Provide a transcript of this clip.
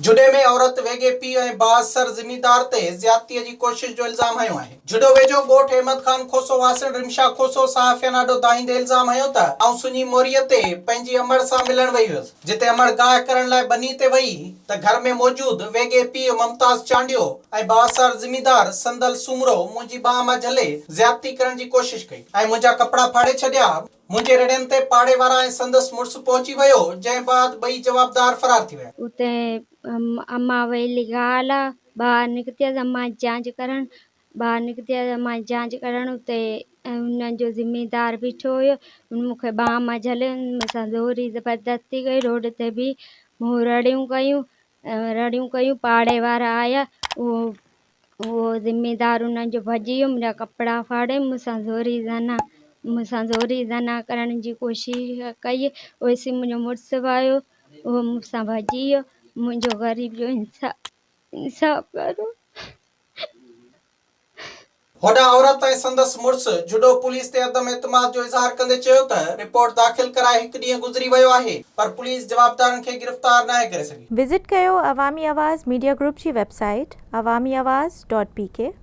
جهڏي ۾ عورت ويڳي پيء ۽ بااثر زميندار تي زيادتي جي ڪوشش جو الزام هنيو آهي. جهڏو ويجهو ڳوٺ احمد خان کوسو واسڻ رمشا کوسو صحافين آڏو دانهيندي الزام هنيو ته آئون سڃي موريء تي پنهنجي امڙ سان ملڻ وئي هيس جتي امڙ گاهه ڪرڻ لاء ٻني تي وئي ته گهر ۾ موجود ويڳي پيء ممتاز چانڊيو ۽ بااثر زميندار صندل سومرو منهنجي ٻانهن مان جهلي زيادتي ڪرڻ جي ڪوشش ڪئي ۽ منهنجا ڪپڙا ڦاڙي ڇڏيا. منهنجي رڙين تي پاڙي وارا ۽ سندس مڙس پهچي ويو، جنهن بعد ٻئي جوابدار فرار ٿي ويا. اتي امان ويلي ڳالهه آ، ٻاهر نڪتيس امان جانچ ڪرڻ، ٻاهر نڪتيس امان جانچ ڪرڻ اتي انهن جو ذميدار بيٺو هيو، ان مون کي ٻانهن مان جهلي مون سان زوري زبردستي ڪئي، روڊ تي به مون رڙيون ڪيون، رڙيون ڪيون، پاڙي وارا آيا، اهو اهو ذميدار انهن جو ڀڄي ويو، منهنجا ڪپڙا ڦاڙي مون سان زوري زنا مون سان زوري زنا ڪرڻ جي ڪوشش ڪئي، اويسين منهنجو مڙس به آيو، اهو مون سان ڀڄي ويو، منهنجو غريب جو انصاف انصاف ڪرو. هوڏانهن عورت ۽ سندس مڙس جهڏو پوليس تي عدم اعتماد جو اظهار ڪندي چيو ته رپورٽ داخل ڪرائي هڪ ڏينهن گذري ويو آهي پر پوليس جوابدارن کي گرفتار ناهي ڪري سگهي. وزٽ ڪيو عوامي آواز ميڊيا گروپ جي website Awami Awaz dot P K.